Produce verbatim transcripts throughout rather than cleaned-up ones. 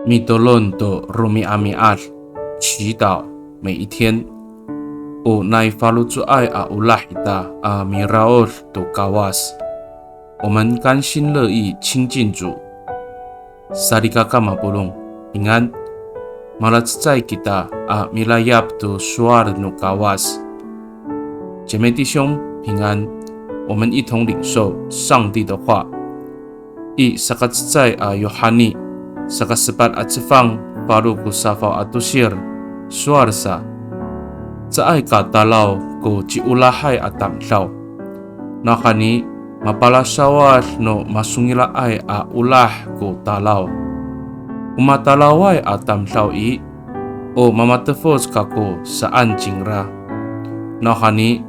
Mitolon to romi'ami'ad, 祈祷每一天。O nai faloco'ay a olah ita a miraod to Kawas. 我们甘心乐意亲近主。Salikaka mapolong, 平安。Malacecay kita a milayap to sowal no Kawas. 姐妹弟兄，平安。我们一同领受上帝的话。I sakacecay a Yohani, sakasepat a cefang, falo ko safaw a tosir, sowal sa. Caay ka talaw ko ciolahay a tamdaw. Nawhani, mapalasawad no masongila'ay a olah ko talaw. O matalaway a tamdaw i, o mamatefoc kako saan cingra. Nawhani,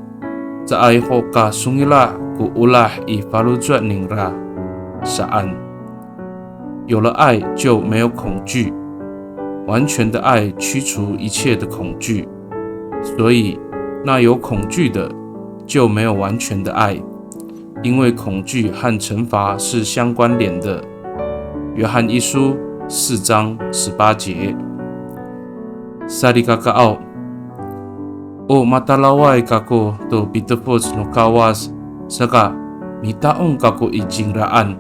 caay ho ka songila' ko olah i faloco' ningra saan. 有了爱就没有恐惧，完全的爱驱除一切的恐惧。所以，那有恐惧的就没有完全的爱，因为恐惧和惩罚是相关联的。约翰一书四章十八节。Salikakaaw, o matalaway kako to pitefoc no Kawas, saka mita'ong kako i cingraan.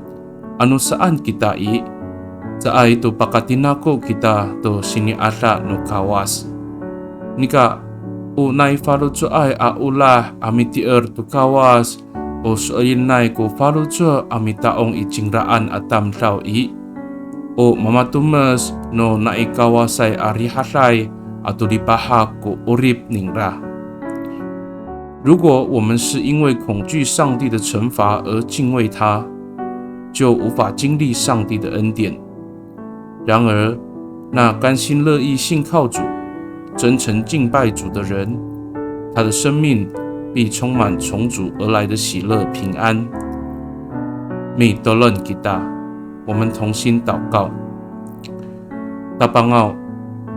Ano saan kita i, caay to pakatinako kita to sini'ada no Kawas. Nika, o nai faloco'ay a olah a mitier to Kawas, o so'elinay ko faloco' a mita'ong i cingraan a tamdaw i, o mamatomes no nai Kawasay a rihaday ato lipahak ko 'orip ningra. 如果我们是因为恐惧上帝的惩罚而敬畏他，就无法经历上帝的恩典。然而，那甘心乐意信靠主、真诚敬拜主的人，他的生命必充满从主而来的喜乐平安。Mitolon kita, 我们同心祷告。 Tapangaw,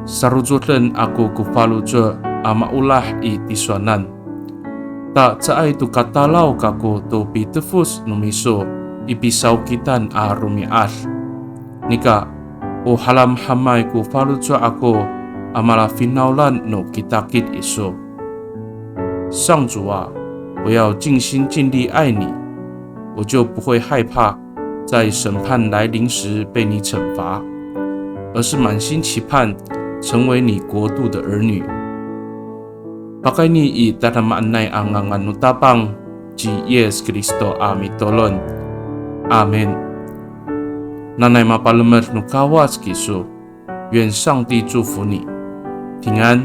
sarocoden ako ko faloco' a maolah i tisowanan. Ta caay to katalaw kako to pitefoc no miso i pisawkitan a romi'ad. Nika, o halamhamay ko faloco' ako a malafinawlan no kitakit iso. 上主啊，我要尽心尽力爱你，我就不会害怕在审判来临时被你惩罚，而是满心期盼成为你国度的儿女。Pakayni i tadamaanay a ngangan no Tapang ci Yis Kristo a mitolon. Amin. Nanay mapalemed no Kawas kiso. 愿上帝祝福你，平安。